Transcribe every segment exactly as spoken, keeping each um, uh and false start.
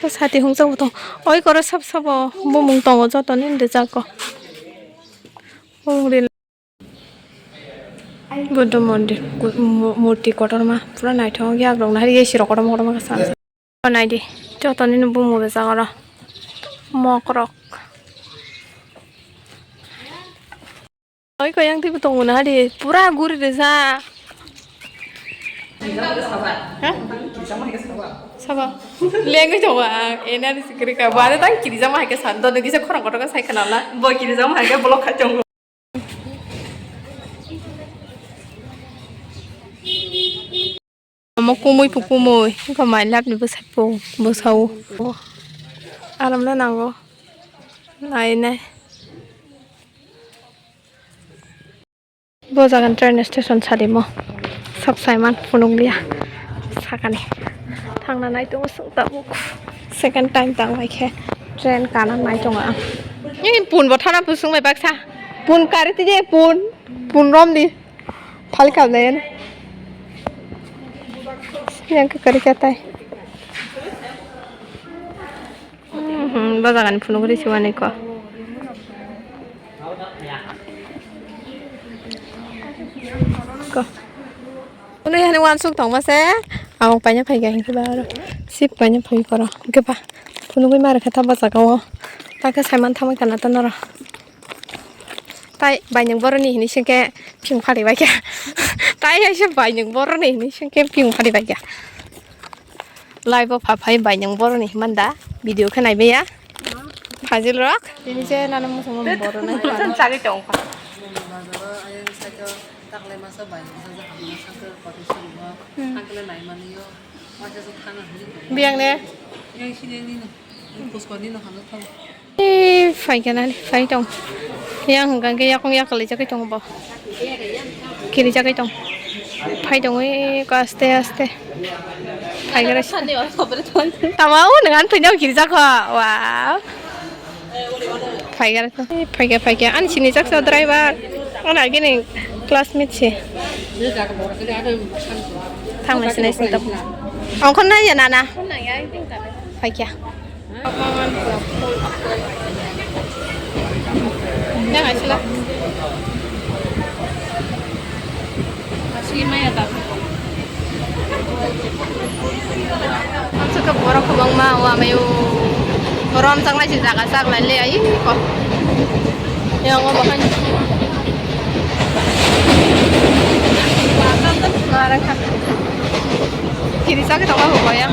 Sati hung jabo tong. Oi koro sab sabo bumung tongo joto ni rijak ko. Bumung ri. Buddha mondir, mu-, murti kotorma, pura naithok yagrok nahari, sirok kotorma kotorma khe sana. Naidi, jotoni no bumung rijak oro, mokrok. Oi, koyang twibo tongo nahari, pura guri rijak. Ha? Sabo. Lengwi tongo ang, enani sikri ka, bo aro tang kirijak ma hai khe san, dono kisa khorang kotor khe sai khana la. Bo kirijak ma hai khe block khai tongo. Omo kumui pu kumui, wngkha my love ni bwsai pu bwsao. Aram le nango, nai nai. Bo jaga ni train station salimo, sok saiman phunukliya sakani. Thangna nai tongo chwng tabuk, second time tang bai khe train kana nai tongo ang. Ni pun bo thana pusung bai baksa, pun kari tide pun, pun rom di. Phal kap le. Yang ke kari katai. Hmm, bo jaga ni phunuk ri siwani ko. Ko. Uni hani wansuk tongma se. Ang paina phai ga hingke ba aro. Sip paina phai koro. Hingke ba. Phunugwi ma rwkha ta bo jaga o. Ta khe saiman thamwi kana ta noro. Tai bainung boroni hinui singke ping phari bai kha. Tai hai se bainung boroni hinui singke ping phari bai kha. Live o pha phai bainung boroni himanda video khe nai baiya. Phajil rok. Tini je nana muchung boroni. Chagwi tong kha. Bazaro ayang saka taklai masa bainung sa ja hamna sangkhe kotor sini bo. Hmm. Sangkhe nai mani yo. Biyang ne? Yang sini ni no. Puspani no hano thang. Ee, phaikha nani, phai tong. Yang hwnkha khe yakung yak kwlaijagwi tongo bo. Kirijagwi tong. Phai tongwi ko aste aste. Phaikha. Tama o nang ani thani kirijak kho. Wow. Phaikha, phaikha, phaikha. Ani sini jaksa driver. Ani agini classmate se. Thangna sinai sini tamo. Ongkhorna ya nana. Phaikha. Yang asila. Asli maya ta. Ang sa to borok kwbangma o amayo. Borom chang lai si jaga chak lai le ai ko. Yang o bahai. Ngarang kha. Kiri chak to ko ya.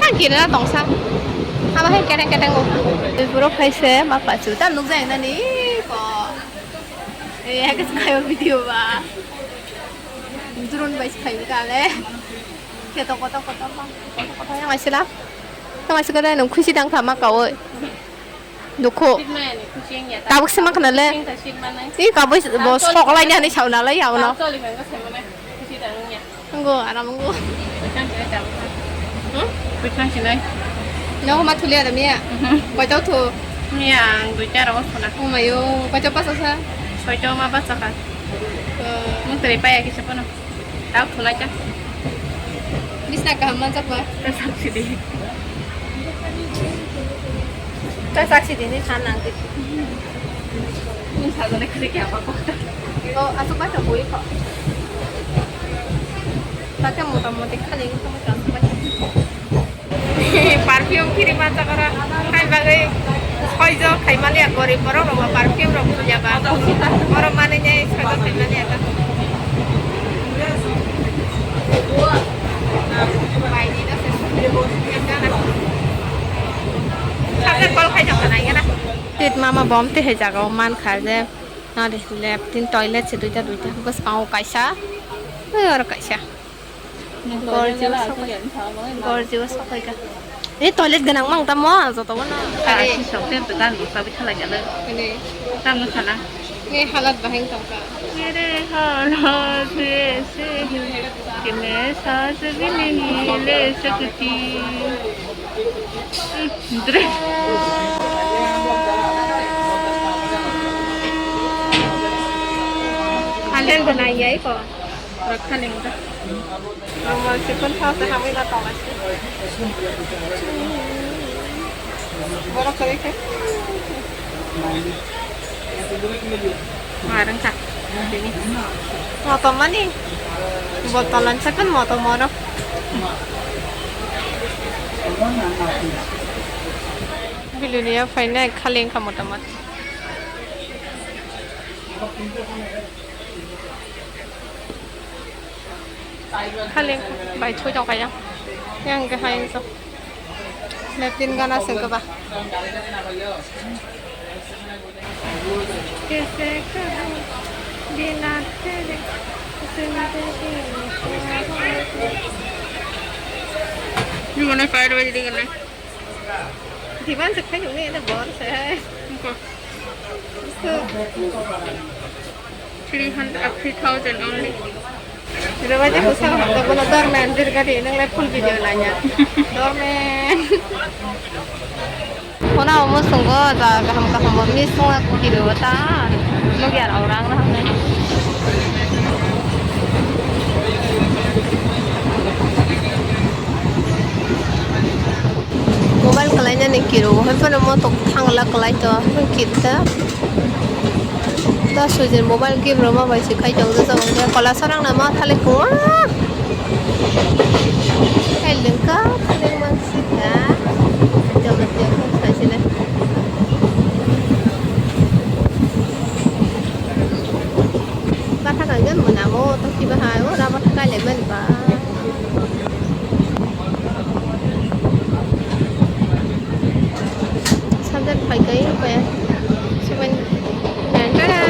Ang kiri na tong sa. Abo hai keteng keteng o. Buro phai se ma pachu ta nuk jai nani ko. E, hai khe khayo video ba. Drone bai khayo kale. Khe to koto koto ba. Koto koto yang asila. Tang asila nung khusi dang thama ka oi. Dukhu. Tabuk se ma khna le. Ih, kabui bo sok lai ni hani sauna lai ya uno. Wngkha, aram wngkha. Hmm? Bwswk sinai. Nogo ma thulia da miya? Mhm. Koito thu? Miya ang duita rogo thuna. Oh mayo, koito bachasa? Koito ma bachakha. Oh. Mung teri paya kisa pono. Tao thulai ta. Bisna kaham manjak ba? Ta sak sidi. Ta sak sidi ni san nang di. Mung sa jone khri kya ba ko. Oh, asuk ba thang bui ko. Bakhe mota moti khali wngkha. Perfume kiri manjak oro. Hai bagwi soijo khaimaliya, gorib borok rokbo perfume rok puja ba. Oro manwi nai soijo khaimaliya ta. Sakhe call khai jokha nai gana. Tit mama bom twi hai jaga o mankha je. Nari left tin toilet se duita duita. Bwskango kaisa. Oi oro kaisa. Gorjibo sokai. Gorjibo sokai ka. E toilet ganang mang tamo joto bono. Are. Sok te betan bo sabi thala gana. Ene. Tamo sana. E halat bahai tongka. Mere halat aise hai. Kime saaj bhi nahi le sakti. Dre. Ken bo nai yai ko. Rakha ning ta. Normal se kon tha se hamwi na tong lai se. Borok kwrwi khe. Marang kha. Motom mani. Botol an sakon motom mono. Biluni ya phainai khali wngkha motom mani. Khali bai thui tong kaya. Yang ke hai so. Napkin gana sengke ba. Ni mana fire bagi dengan. Diban se khai ni na bor se hai. Ko. So. Three hundred, uh, three thousand only. Rwbaide bwsa hamjak bono dormen, dirgadi nwngle full video nanya. Dormen. Phone o muchungo ja kaham kaham bo miss wngna kiri o ta. Nukya rok rang na hamnai. Mobile kalainani kiro, hai phano motok thangla kalai to, hai phano kirta. Da sujin mobile game roma bai se khai tong jajak wngya. Kola sarang na ma thalik ko. Hai lengka, lengma sika. Jogo jogo sai sile. Batha kangjan mwnamo, to kiba hai, o rama thakai le mani ba. Samjak phai kai kaya. Sumai. Tan, tan, tan.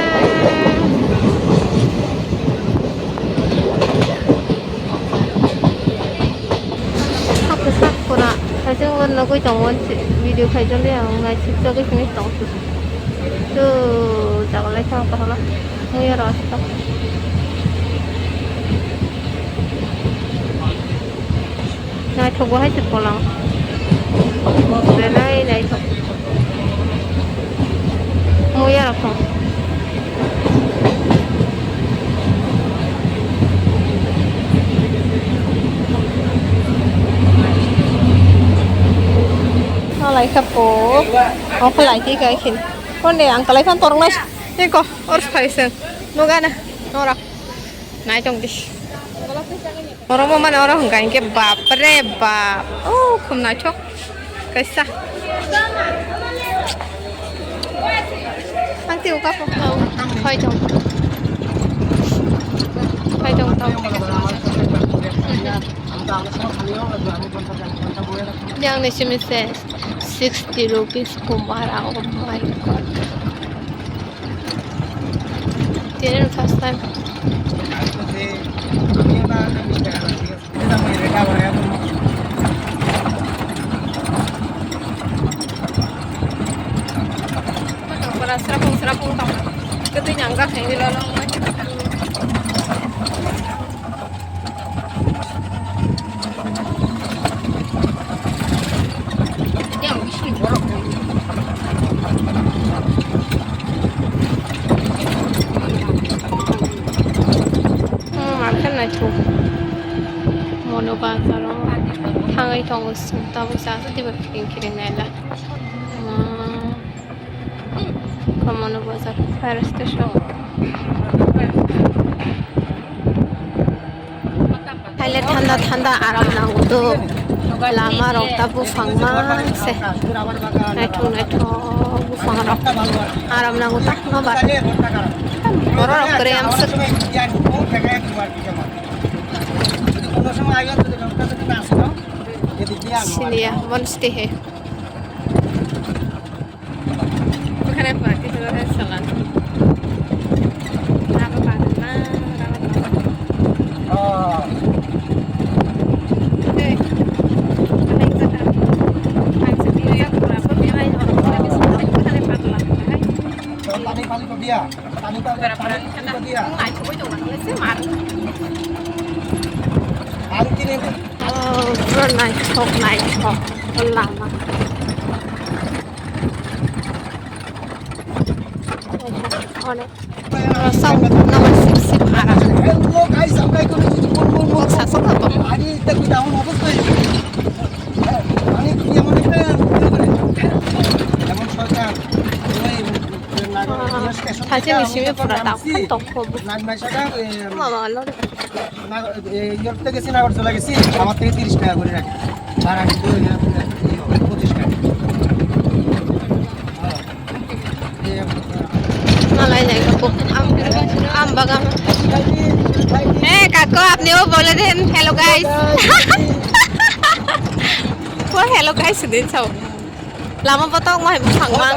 Hapu sak pura. Kaisa wan nogoi tong wan video khaijak le ang nai sik jagoi sini tong. Tu jaga lai thang kaham. Muya rasta. Naithok bo hai se kolang. Belai naithok. Muya rok thang. Nalai kha po. Ongkha lai khe kai khin. Konde ang kalai phan torong nai. Eko or phai seng. Nogana. Nora. Nai tong di. Oro mo mane oro hwnka hinkhe bap re bap. Oh, khum naithok. Kaisa. Ang ti uka po. Phai tong. Phai tong tong. Yang ni simi se sixty rupees kumara. Oh my God. Tiene first time. Srapung srapung tong. Ketui nyang jak ni lolo. Hmm, makan naithok. Mono bazaro thangwi tongo, tabuk sa diba kiring kiring naila. Hmm. Komono bazar fire station. Haile thanda thanda aram nango do. Lama rok ta buphang mang se. Naithok naithok buphang rok. Aram nango ta no ba. Borok rok kwrwi amswk. Siniya, bon stay he. Okhane practice ore salan. Raba padana, raba padana. Oh. Hey. Okhane jaka. Hai se dia ya pura pura dia hai orang. Okhane padala. Hai. Pani pani ko dia. Pani pani ko dia. Hai, choi dong, se mar. Ang kini. Oh, pura naithok, naithok. Lama. Onek. Rosok number six six Hello guys, আমরা এখন এসেছি কোন কোন কোন Sasok na to. আরে এটা কি এমন অবস্থা হয়েছে? হ্যাঁ, মানে কি এমন একটা ইয়ে করে? এমন শয়তান। ওই নাগর, Ah, ইয়ে স্টেশন thachi থেকে misimi আমরা pura নামছি। Tao khan tong kho. নাগ-, নাইসাটা, এ, Mama, lo. নাগ-, এ, ইয়ে থেকে গেছি, নাগরচলা গেছি। আমার থেকে তিরিশ টাকা করে রাখে। ভাড়া কিন্তু, এ, এ, পঁচিশ টাকা। Malai lai ka po. Am, am baga. Eh, kako, apni o bole din. Hello, guys. Ko hello, guys, din sao. Lama potong mo hai bwsang mang.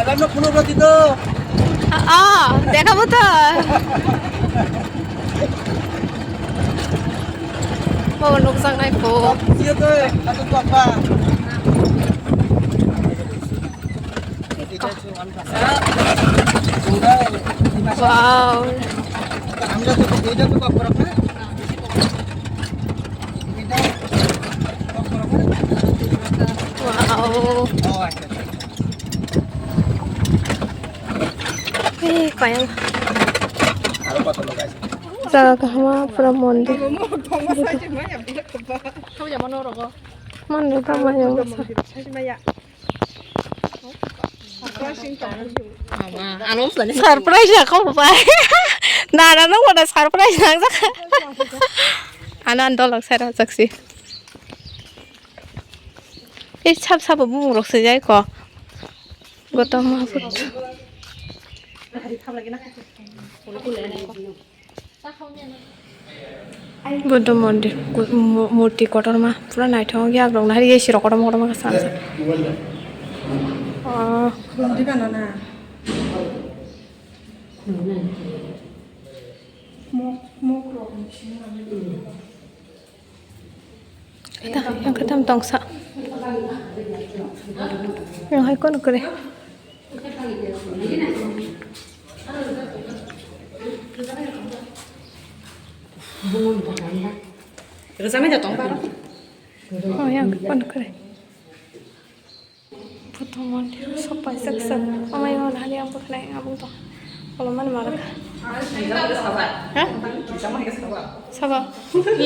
Ah, dekha bo to. Bo nukjak nai po. Wow. Wow. Eh, kaya. Jaga kaham pura mondir. Mondir tamo yang. Surprise ya kau bai. Nana nang pada surprise nang jak. Anan dolok sara jaksi. Ei sab sabo bumung rok swijai ko. Gotoma Buddha. Buddha mondir, mu-, murti kotorma, pura naithok ya, rok nahari, sirok kotorma kotorma khe sana. Oh. Yang khe tam tongsa. Yang hai kono kwrwi. Rwchapnai da tong baro. Oh, yang khe kono kwrwi. Buddha mondir sok paijak sak. Amai mala hani ang bwkhanai abung tong. Kolomani mala kha. Ha? Sabo.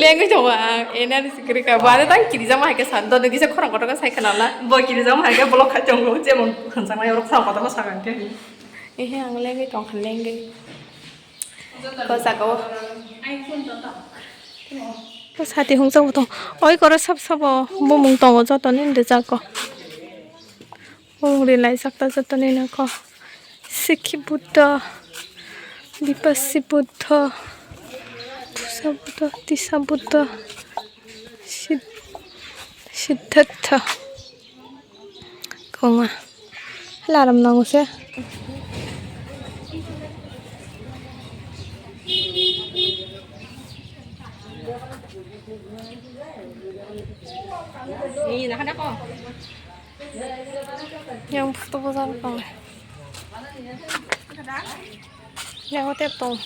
Lengwi tongo ang. Enari sikri ka. Bwle tang kirijama hai khe san. Doni kisa khorang kotor khe sai khana la. Bo kirijama hai khe block khai tongo. Jemon khansa mai rok sa kotor khe sa khe. Ehe ang lengwi tong kha lengwi. Ko jaga o. Ko sati hung jago tong. Oi koro sab sabo bumung tongo joto ni rijak ko. Bumung ri lai jak ta joto ni nang ko. Sikhi Buddha, Vipassi Buddha, Pusa Buddha, Tisa Buddha, Sid-, Siddhartha. Konga. Laram nango se. Yang photo bazar pang. Yang hotel tong.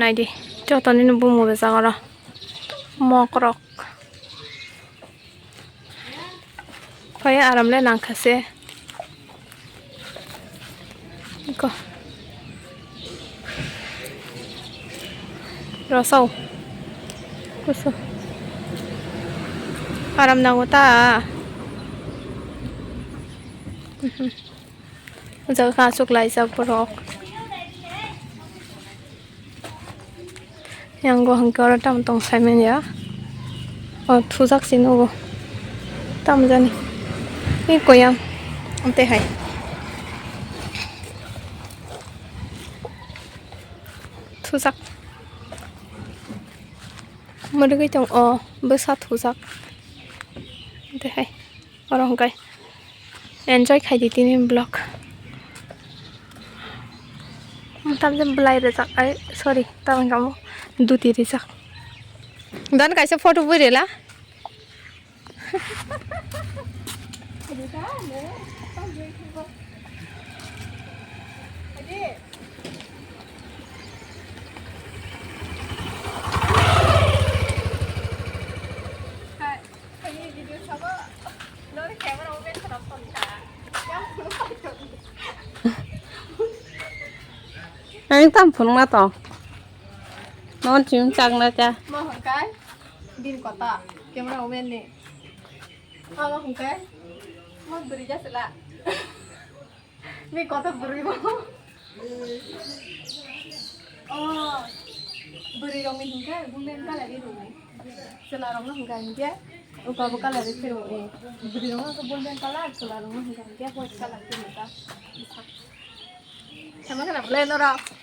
Naidi, joto nini bumung rijak oro. Mok rok. Phai aram le nang kha se. Iko. Rosao. Kusu. Aram nango ta. Mhm. O jaga khe aswk laijak borok. Yang o hwnkhe oro tamo tong saimanya. O thujak se nugo. Tamo jani. Ni koyang. Tei hai. Thujak. Mwrwgwi tong o bwsa thujak. Tei hai. Oro hwnkhe enjoy khai di tini vlog. Tamjani bwlai rijak, ai, sorry, tamoni kamo duti rijak. Dan kaisa photo bui rela. Ang tam phunukna tong. Non chim chakna cha. Ma hwnkhe bini kota camera woman ni. Ma hwnkhe ma bwrwi ja sela. Bini kota bwrwi bo. Oh. Bwrwi rokni hwnkhe golden colour ni rwdi. Chwla rokno hwnkhe hwnkhe uka bo colour ni phirwi. Bwrwi rokno golden colour, chwla rokno hwnkhe hwnkhe white colour phirwi ta.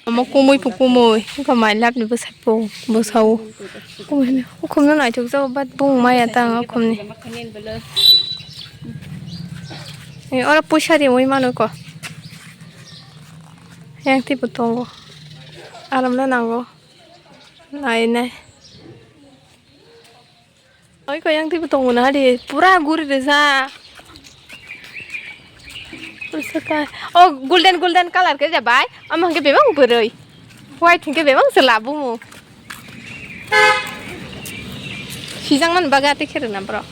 Omo kumui pu kumui, wngkha my love ni bwsai pu bwsao. Kumui no, ukhum no naithok jago, but bung maya ta wng ukhum ni. Eh, oro puisa riui mano ko. Yang twi bo tongo. Aram no nango. Nai nai. Oi, ko yang twi bo tongo na di, pura guri resa. Pura saka. Oh, golden, golden colour ke jabai. Ama hwnkhe bebak bwrwi. White hwnkhe bebak se labu mu. Sijang man baga te khere na bro.